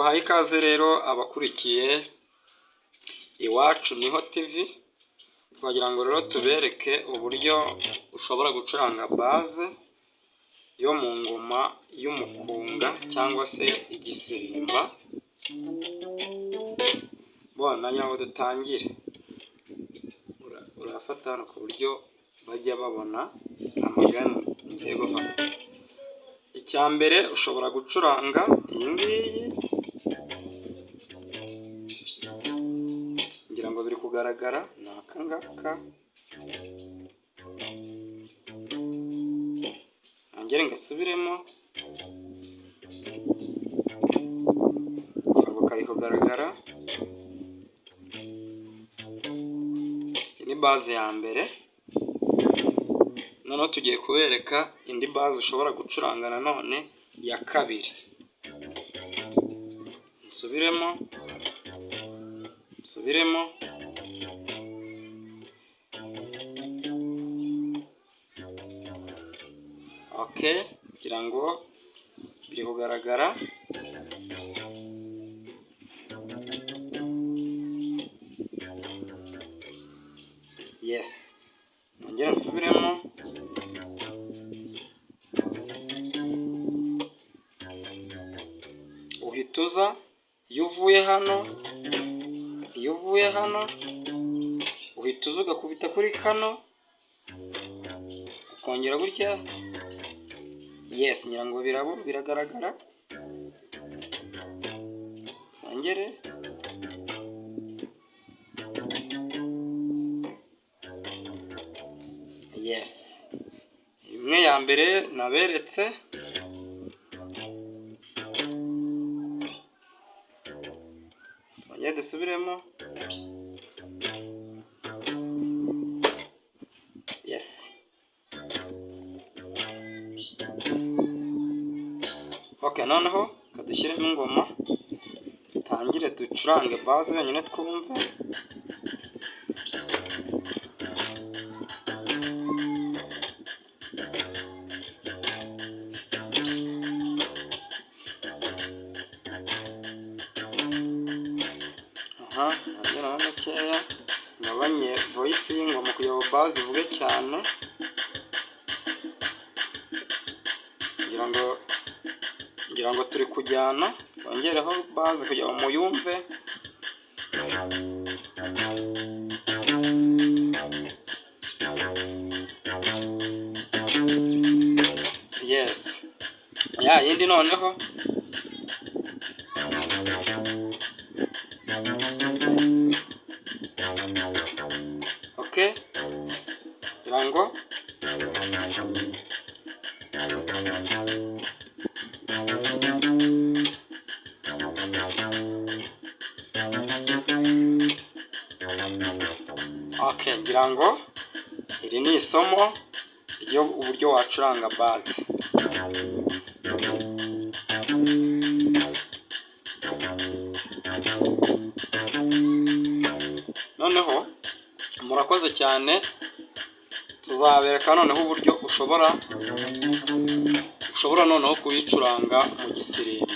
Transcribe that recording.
Tubahaye ikaze rero abakurikiye Iwacu Niho TV, twagira ngo rero tubereke uburyo ushobora gucuranga baze yo mu ngoma y'umukunga cyangwa se igisirimba. Bona ngo dutangire, urafata hano ku buryo bajya babona amagana ngiye gufata. Icya mbere ushobora gucuranga iyi ngiyi, ngira ngo biri kugaragara, ni aka ngaka, nongere ngasubiremo, ngira ngo kari kugaragara. Iyi ni baze ya mbere, noneho tugiye kubereka indi baze ushobora gucuranga nanone ya kabiri. Nsubiremo, nsubiremo, okay, ngira ngo biri kugaragara. Yes, nongere nsubiremo. Uhita uza iyo uvuye hano, iyo uvuye hano uhita uza ugakubita kuri kano, ukongera gutya. Yes, ngira ngo biragaragara. Nongere, yes, imwe ya mbere naberetse. Twongere dusubiremo. Yes, okay, noneho kadushyiremo ingoma dutangire ducurange baze yonyine twumve. Aha nongeraho gakeya, ngabanye voice y'ingoma kugira ngo baze ivuge cyane, ngira ngo turi kujyana. Twongereho baze kugira ngo muyumve. Yes, ya yindi noneho. Okay, ngira ngo okay, ngira ngo iri ni isomo ryo uburyo wacuranga baze. Noneho murakoze cyane, tuzabereka noneho uburyo ushobora noneho kuyicuranga mu gisirimba.